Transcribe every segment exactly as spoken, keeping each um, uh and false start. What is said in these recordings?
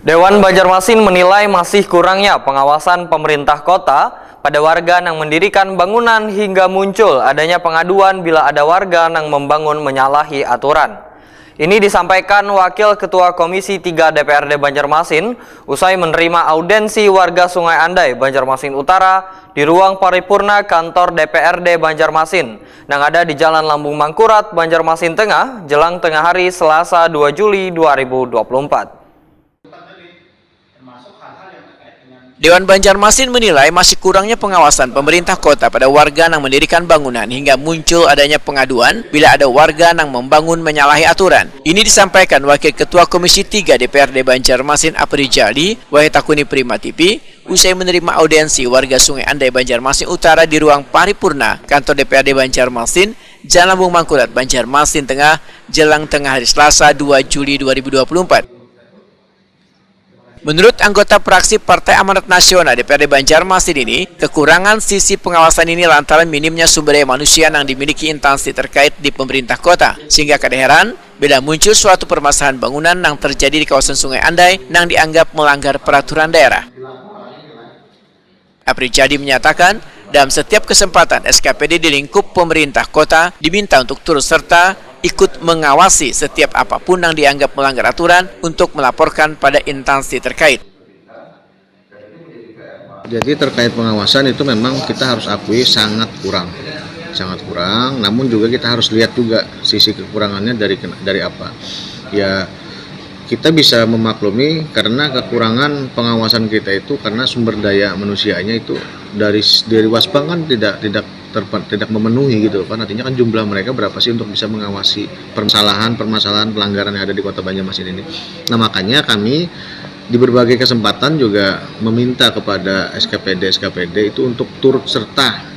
Dewan Banjarmasin menilai masih kurangnya pengawasan pemerintah kota pada warga nang mendirikan bangunan hingga muncul adanya pengaduan bila ada warga nang membangun menyalahi aturan. Ini disampaikan Wakil Ketua Komisi tiga D P R D Banjarmasin usai menerima audensi warga Sungai Andai, Banjarmasin Utara di ruang paripurna kantor D P R D Banjarmasin nang ada di Jalan Lambung Mangkurat, Banjarmasin Tengah, jelang tengah hari Selasa dua Juli dua ribu dua puluh empat. Dewan Banjarmasin menilai masih kurangnya pengawasan pemerintah kota pada warga nang mendirikan bangunan hingga muncul adanya pengaduan bila ada warga nang membangun menyalahi aturan. Ini disampaikan Wakil Ketua Komisi tiga D P R D Banjarmasin Aprijali, Wahitakuni Prima T V, usai menerima audiensi warga Sungai Andai, Banjarmasin Utara di ruang paripurna kantor D P R D Banjarmasin, Jalan Lambung Mangkurat, Banjarmasin Tengah, jelang tengah hari Selasa dua Juli dua ribu dua puluh empat. Menurut anggota fraksi Partai Amanat Nasional D P R D Banjarmasin ini, kekurangan sisi pengawasan ini lantaran minimnya sumber daya manusia yang dimiliki instansi terkait di pemerintah kota, sehingga kada heran bila muncul suatu permasalahan bangunan yang terjadi di kawasan Sungai Andai yang dianggap melanggar peraturan daerah. Aprijali menyatakan, dalam setiap kesempatan S K P D di lingkup pemerintah kota diminta untuk turut serta ikut mengawasi setiap apapun yang dianggap melanggar aturan untuk melaporkan pada instansi terkait. Jadi terkait pengawasan itu memang kita harus akui sangat kurang, sangat kurang. Namun juga kita harus lihat juga sisi kekurangannya dari dari apa. Ya kita bisa memaklumi karena kekurangan pengawasan kita itu karena sumber daya manusianya itu dari dari Wasbang kan tidak tidak terpa, tidak memenuhi gitu kan, artinya kan jumlah mereka berapa sih untuk bisa mengawasi permasalahan permasalahan pelanggaran yang ada di kota Banjarmasin ini. Nah makanya kami di berbagai kesempatan juga meminta kepada S K P D S K P D itu untuk turut serta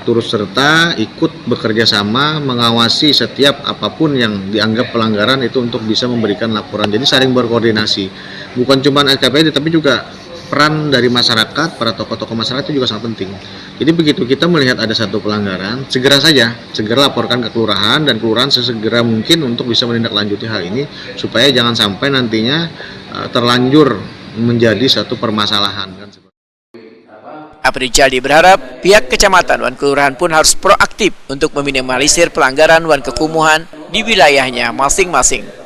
turut serta ikut bekerja sama mengawasi setiap apapun yang dianggap pelanggaran itu untuk bisa memberikan laporan. Jadi saling berkoordinasi. Bukan cuma S K P D tapi juga peran dari masyarakat, para tokoh-tokoh masyarakat itu juga sangat penting. Jadi begitu kita melihat ada satu pelanggaran, segera saja, segera laporkan ke kelurahan dan kelurahan sesegera mungkin untuk bisa menindaklanjuti hal ini supaya jangan sampai nantinya uh, terlanjur menjadi satu permasalahan kan. Aprijali berharap pihak kecamatan wan kelurahan pun harus proaktif untuk meminimalisir pelanggaran wan kekumuhan di wilayahnya masing-masing.